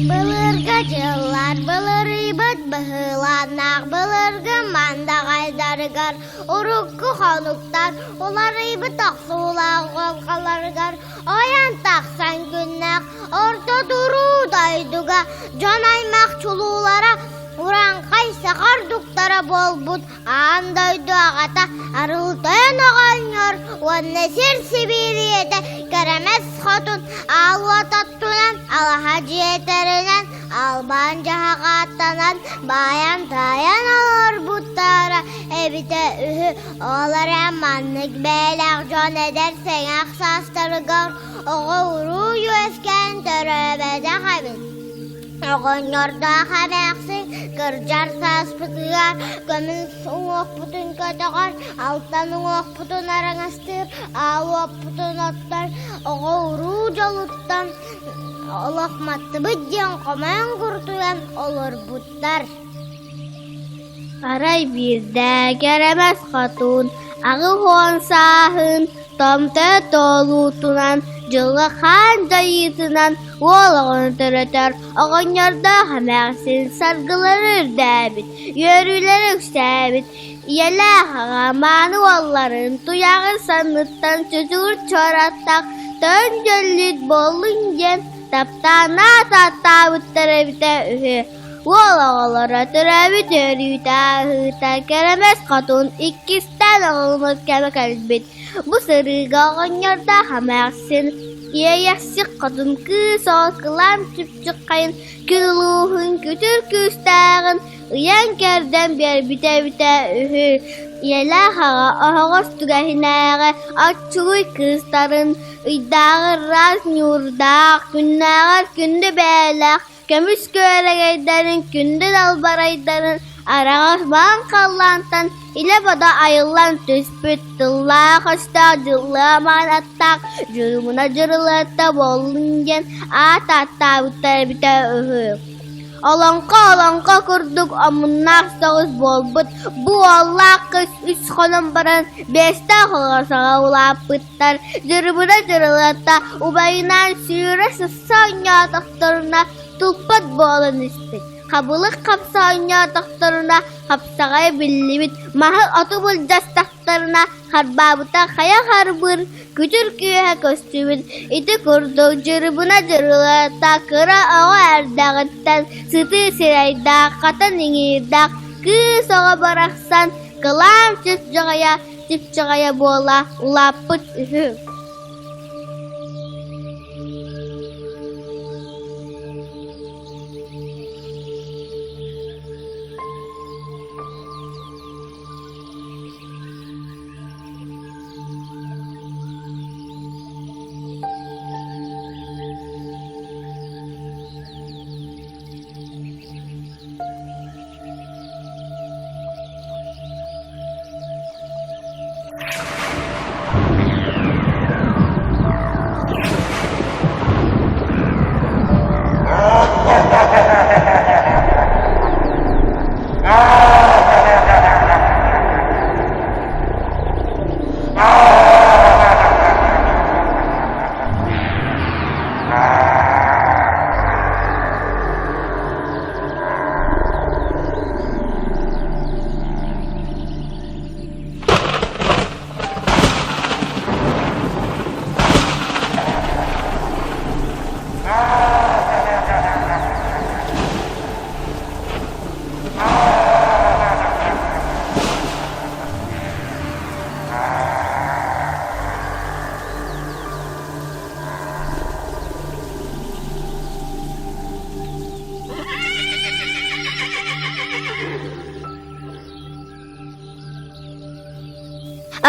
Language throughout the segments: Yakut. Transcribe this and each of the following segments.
Былыргы дьыллар былырыйбыт быһыылааннаах былыргы мандаҕайдарыгар урукку хонуктар уларыйбыт охсуулаах уолҕаларыгар ойон тахсан күннээх орто туруу дойдуга дьон аймах чулуулара урааҥхай саха ордуктара буолбут аан дойду аҕата Арылтайан оҕонньор уонна сир сибиирийэтэ Кэрэмэс хотун аал уот оттунан алаһа дьиэтэринэн албан дьаһаҕааттанан баайан-таайан олорбуттара эбитэ үһү. Ол эрэн маннык бэйэлээх дьон эдэр сэҥэх саастарыгар оҕо-уруу үөскээн төрөөбөтөх эбит. Оҕонньордоох эмээхсин кырдьар сааспытыгар көмүс уҥуохпутун көтөҕөр, алтан уҥуохпутун араҥастыыр, аал уоппутун оттор, оҕо-уруу дьолуттан олох маттыбыт диэн хомойон курутуйан олорбуттар. Арай биирдэ кэрэмэс хотун 80 сааһын томто туолуутунан дьылҕа хаан дьайыытынан уол оҕону төрөтөр оҕонньордоох эмээхсин саргылары үрдээбит, үөрүүлэрэ үксээбит, ийэлээх аҕа мааны уолларын туйаҕын санныттан чочугур чуораттах төн дьөллүүт буоллун диэн таптаан аат ааттаабыттар эбитэ үһү. Уол оҕолоро төрөөбүт үөрүүтэ ааһыыта кэрэмэс хотун иккистээн оҕоломмут кэмэ кэлбит. Бу сырыыга оҕонньордоох эмээхсин Иэйэхсик хотун кыыс оҕо кылаан чыпчыххайын күн улууһун күтүр күүстээҕин ыйан-кэрдэн биэрбитэ эбитэ үһү. Ийэлээх аҕа оһоҕос түгэһинээҕи оччугуй кыыстарын ыйдааҕы ыраас ньуурдаах, күннээҕэр күндү бэйэлээх көмүс күөрэгэйдэрин, күндү далбарайдарын араҕас маҥан халлаантан илэ-бодо айыллан түспүт тыллаах-өстөөх дьыллыамаан аттаах дьурумуна дьырылыатта буоллун диэн аат ааттаабыттар эбитэ үһү. Олоҥхо олоҥхо курдук омуннаах соҕус буолбут бу уоллаах кыыс үс хонон баран биэстээх оҕо саҕа улааппыттар. Дьырыбына дьырылыатта убайынаан сүүрэ сысса оонньоотохторуна туппат буолан испит. Хабылык хапса оонньоотохторуна хапсаҕай биллибит, маһы оту былдьастахтарына харбаабыта хайа харбыыр, күтүр күөһэ көстүбүт. Ити курдук дьырыбына дьырылыата кыра оҕо эрдэҕиттэн сытыы сирэйдээх, хатан иҥиирдээх кыыс оҕо барахсан кылаан чыпчаҕайа чыпчаҕайа буола улааппыт үһү.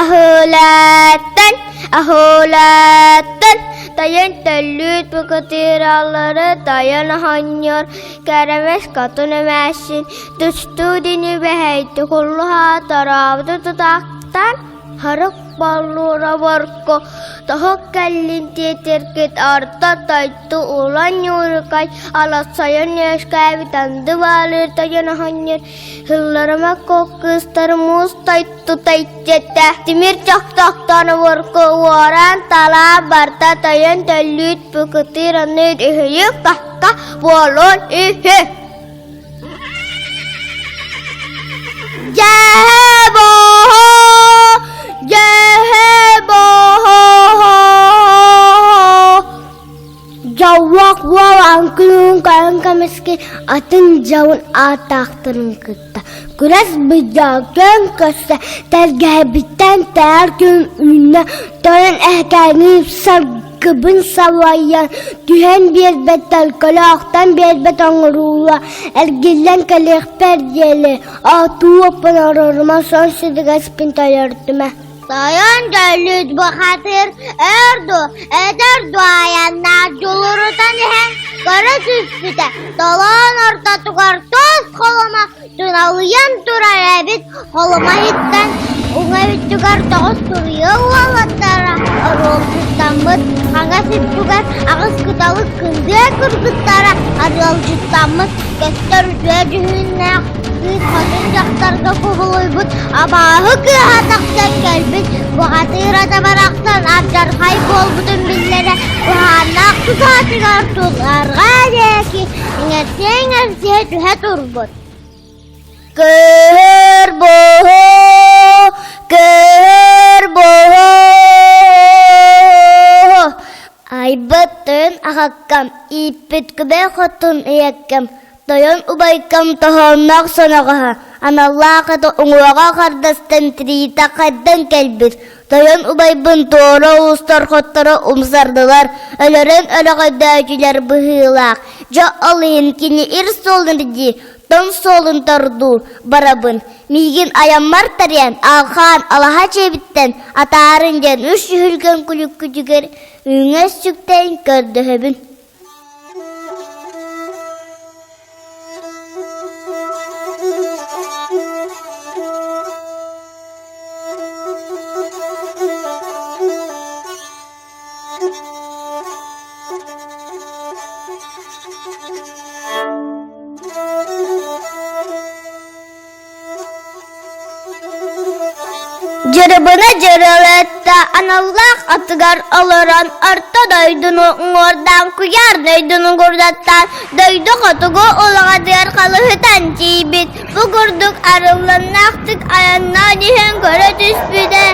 Аһыылааттан, аһыылааттан, тайан төллүүт букатыыралары тайан оһонньор, кэрэмэс хотун эмээхсин, тустуу дини бэһэйти куллуһа торообуту тутаахтаан. Харах баллуура борко тоһо кэллин тиэтэргит орто дойду улан ньуурукай алассайан үөскээбит анды баалыыр тойон оһонньор Һылларыма кыыстар муус тутай тиэтэ тимир чохтохтон уорку уораан талаа барта тойон төллүүт букутыр аныыр үһүйүк бакка буолуон үһү. Дьэһэ боһо, дьэһэ боһо. Дьоллоох уол аҥкыын көрөн көмүскэ атын дьон ааттаахтарын кытта күрэс быдьаакын көрсө тэлгэһэбиттэн тээр күн үүннэ тойон эһэкээни саргыбын салайан түһэн биэрбэт төлкөлөөхтөн биэрбэт оҥоруула эргиллэн кэлиэхпэр диэри отуу оппун орорума сон сүдүгэспин тойортума Тойон дьөллүүт бухатыыр өр дуу, өтөр дуу айаннаах дьулурутан иһэн көрө түспүтэ, толоон ортотугар туос холомо туналыйан турар эбит. Холомо иһиттэн уҥа өттүгэр тоҕус туруйа уолаттара оруолдьуттаммыт, хаҥас өттүгэр аҕыс кыталык кындыа кыргыттара арыалдьыттаммыт, көстөр үтүө дьүһүннээх Кыыс хотун дьахтарга кубулуйбут абааһы кыыһа тахсан кэлбит, бухатыыр ата барахсан алдьархай буолбутун биллэрэ уһааннаах тутаатыгар туларга диэки иҥэрсиэ-иҥэрсиэ түһэ турбут. Көр буһу, көр буһу, айбыт тойон аҕаккам, ииппит күбэ хотун ийэккэм, Тойон убайкам тоһоонноох соноҕоһо, аналлаах аты уҥуоҕа хардастан тириитэ хайдан кэлбит. Тойон убайбын туора уустар хотторо умсардылар, өлөрөн өрөҕөйдөөчүлэр быһыылаах. Дьэ ол иһин кини ир суолун дии, тоҥ суолун тордуу барабын. Миигин айаммар тарыйан, алхаан алаһа дьиэбиттэн атаарын диэн үс сүһүргэн күлүккүтүгэр үҥэс сүктэн көрдөһөбүн. Дьырыбына дьырылытта аналлаах атыгар олорон орто дойдуну уҥуордаан куйаар дойдуну курдаттаан дойду хотугу улаҕатыгар халыһытан тиийбит. Бу курдук арылланнаахтык айаннаан иһэн көрө түспүтэ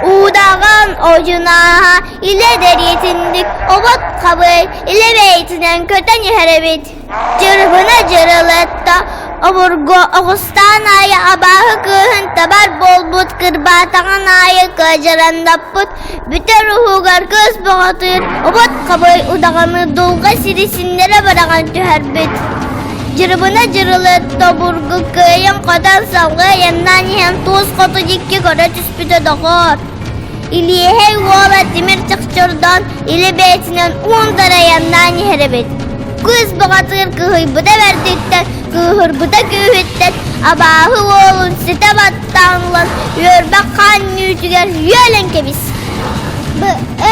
уудаҕан одьунааһа илэ дэриэтинник обот хабый илэ бэйэтинэн көтөн иһэр эбит. Дьырыбына дьырылытта обургу оҕустаан аайы абааһы кыыһын табар буолбут кырбаатаҕын аайы кыадьарандаппыт бүтэр уһугар кыыс бөҕөтүн обот хабый удаҕаны дулҕа сири синнэрэ быраҕан түһэрбит. Дьырыбына дьырылытта обургу кыайан-хотон салгыы айаннаан иһэн туус хоту дьикки көрө түспүтэ доҕоор. Илиэһэй уола тимир чохчордоон илэ бэйэтинэн уон дарайаннаан иһэр эбит. Кыыс баҕатыгар кыһыйбыта бэрдиттэн, кыыһырбыта күүһүттэн абааһы уолун ситэ баттаан ылан үөрбэх хаан үүтүгэр үөлэн кэбис.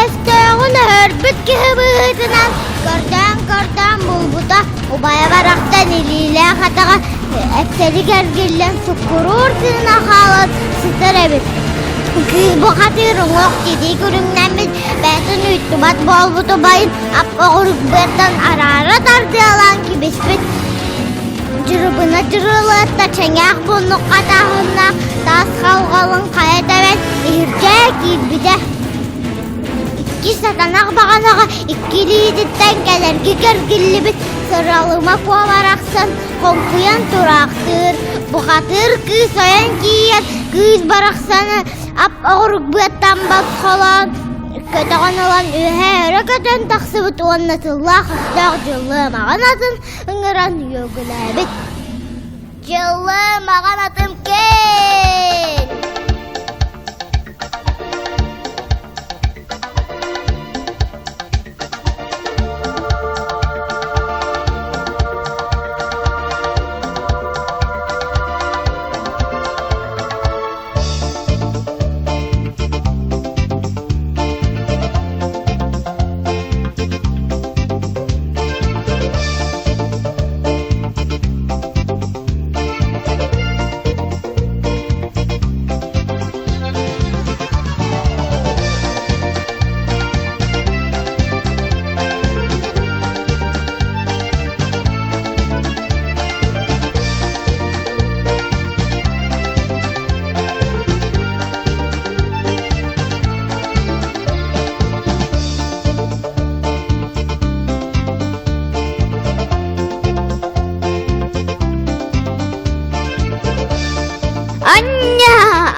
Өстөөҕүн өһөрбүт киһи быһыытынан көрдөөн-көрдөөн булбута, убайа барахсан илиилээх атаҕа эпсэлик эргиллэн суккуруур тыына хаалан сытар эбит. Кыыс бухатыыр уҥуох титии көрүҥнэммит, бэйэтин уйдубат буолбут убайын ап-оҕурук быаттан араара тардыалаан кэбиспит. Дьырыбына дьырылыатта чэҥээх муннукка таһыннаах таас халҕалын хайа тэбэн иһирдьэ киирбитэ. Икки сатанах баҕанаҕа икки илиититтэн кэлэргэ кэргиллибит сыралыма куобарахсан хоҥкуйан тураахтыыр. Бухатыыр кыыс ойон тиийэн кыыс барахсаны ап-оҕурук быаттан босхолоон көтөҕөн ылан үөһэ өрө көтөн тахсыбыт уонна тыллаах өстөөх дьыллыамаҕын атын ыҥыран үөгүлээбит. Дьыллыамаҕын атым кэл! Анньа,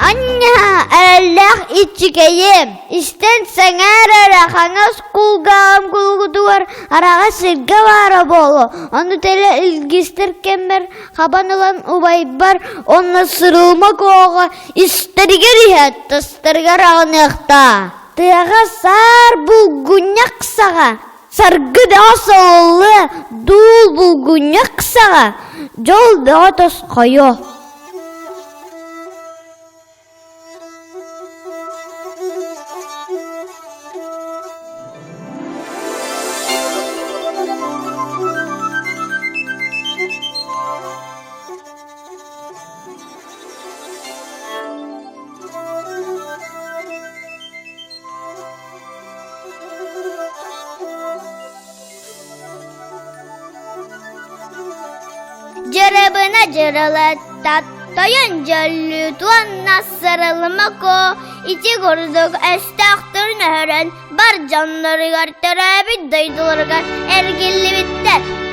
анньа, эрэллээх иччикэйим, истэн сэҥээр эрэ хаҥас кулгааҕым кулугутугар араҕас сиргэ баара буолуо, ону тэлэ илгистэр кэммэр хабан ылан убайбар уонна сырылма куоҕа истэригэр иһэ тастарыгар аҕыныахтаа. Тыаҕа саар булгунньах саҕа, саргы бөҕө сололлуо, дуул булгунньах саҕа, дьол бөҕө тосхойуо. Дьырыбына дьырылыттат, тойон дьөллүүт уонна сырылыма ити курдук өстөөхтөрүн өһөрөн бар дьонноругар төрөөбүт дойдуларыгар эргиллибиттэр.